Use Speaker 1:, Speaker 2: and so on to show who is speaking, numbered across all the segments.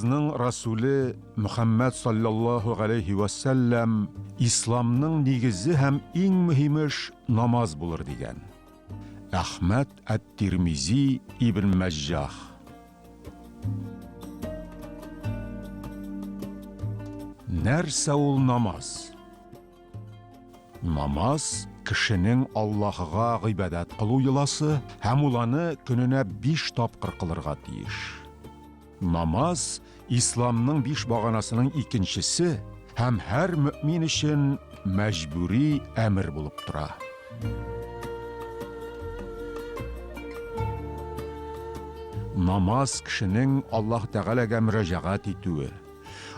Speaker 1: Раббыбызның Расүле Мөхәммәд салләллаһу галәйһи вә сәлләм Исламның нигезе һәм иң мөһим эш намаз булыр дигән. Әхмәд әт-Тирмизи, Ибн Мәҗҗах. Нәрсә ул намаз? Намаз кешенең Аллаһыга гыйбадәт кылу йоласы һәм ул аны көненә биш тапкыр кылырга тиеш. Намаз исламның биш баганасының икенчесе һәм һәр мөэмин өчен мәҗбүри әмер булып тора. Намаз кешенең Аллаһ Тәгаләгә мөрәҗәгать итүе,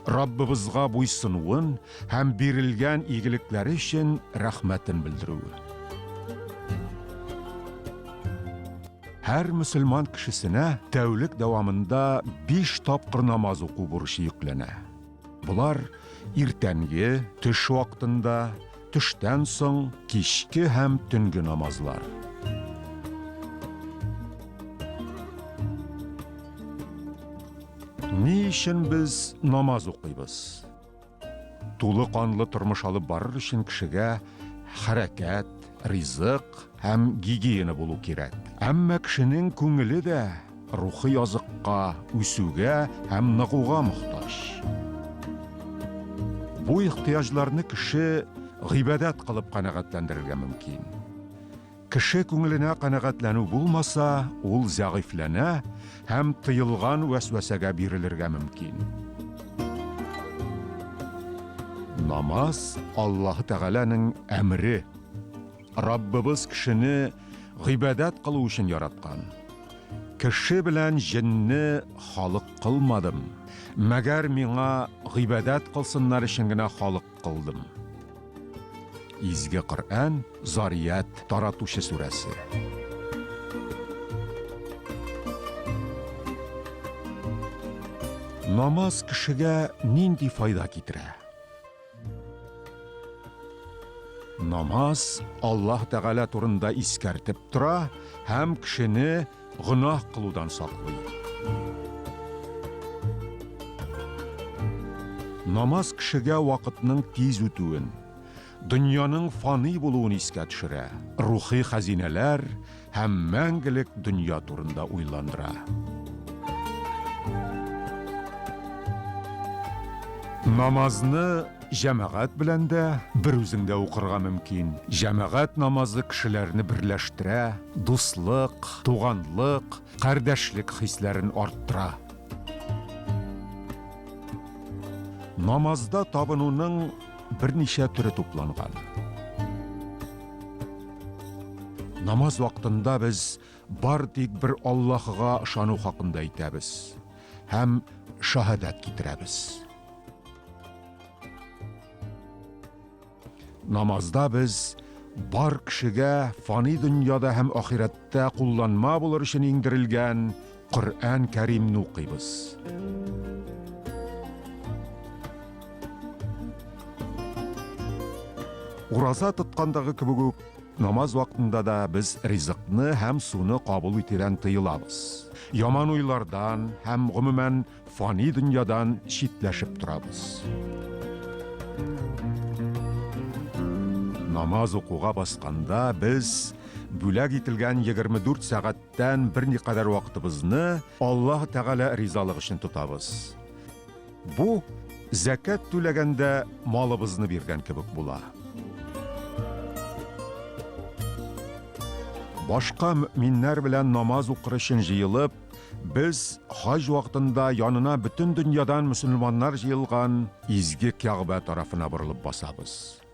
Speaker 1: Раббыбызга буйсынуын һәм бирелгән игелекләре өчен рәхмәтен белдерүе. Һәр мөселман кешесенә тәүлек дәвамында биш тапкыр намаз уку бурычы йөкләнә. Болар иртәнге, төш вакытында, төштән соң, кичке һәм төнге намазлар. Ни өчен без намаз укыйбыз? Тулы канлы тормыш алып барыр өчен кешегә хәрәкәт, ризык һәм гигиена булу кирәк. Әмма кешенең күңеле дә рухи азыкка, үсүгә һәм ныгуга мохтаҗ. Бу ихтыяҗларны кеше гыйбадәт кылып канәгатьләндерергә мөмкин. Кеше күңеленә канәгатьләнү булмаса, ул зәгыйфьләнә һәм тыелган вәсвәсәгә бирелергә мөмкин. Намаз Аллаһы Тәгаләнең әмере. Раббыбыз кешене гыйбадәт кылу өчен яраткан. Кеше белән җенне халык кылмадым, мәгәр миңа гыйбадәт кылсыннар өчен генә халык кылдым. Изге Коръән, Зарият, таратучы сүрәсе. Намаз кешегә нинди файда китерә? Намаз Аллаһ Тәгалә турында искәртеп тора һәм кешене гөнаһ кылудан саклый. Намаз кешегә вакытның тиз үтүен, дөньяның фани булуын искә төшерә, рухи хәзинәләр һәм мәңгелек дөнья турында уйландыра. Намазны Җәмәгать белән дә, берүзең дә укырга мөмкин. Җәмәгать намазы кешеләрне берләштерә, дуслык, туганлык, кардәшлек хисләрен арттыра. Намазда табынуның берничә төре тупланган. Намаз вакытында без бар тик бер Аллаһыга ышану хакында әйтәбез һәм шаһадәт китерәбез. Намазда без бар кешегә фани дөньяда һәм ахирәттә кулланма булыр өчен иңдерелгән Коръән Кәримне укыйбыз. Ураза тоткандагы кебек үк, намаз вакытында да без ризыкны һәм суны кабул итүдән тыелабыз. Яман уйлардан һәм гомумән Фани дөньядан читләшеп торабыз. Намаз укуга басканда без бүләк ителгән 24 сәгатьтән берникадәр вакытыбызны Аллаһ Тәгалә ризалыгы өчен тотабыз. Бу зәкят түләгәндә малыбызны биргән кебек була. Башка мөэминнәр белән намаз укыр өчен җыелып, Без хаҗ вакытында янына бөтен дөньядан мөселманнар җыелган изге Кәгъбә тарафына борылып басабыз.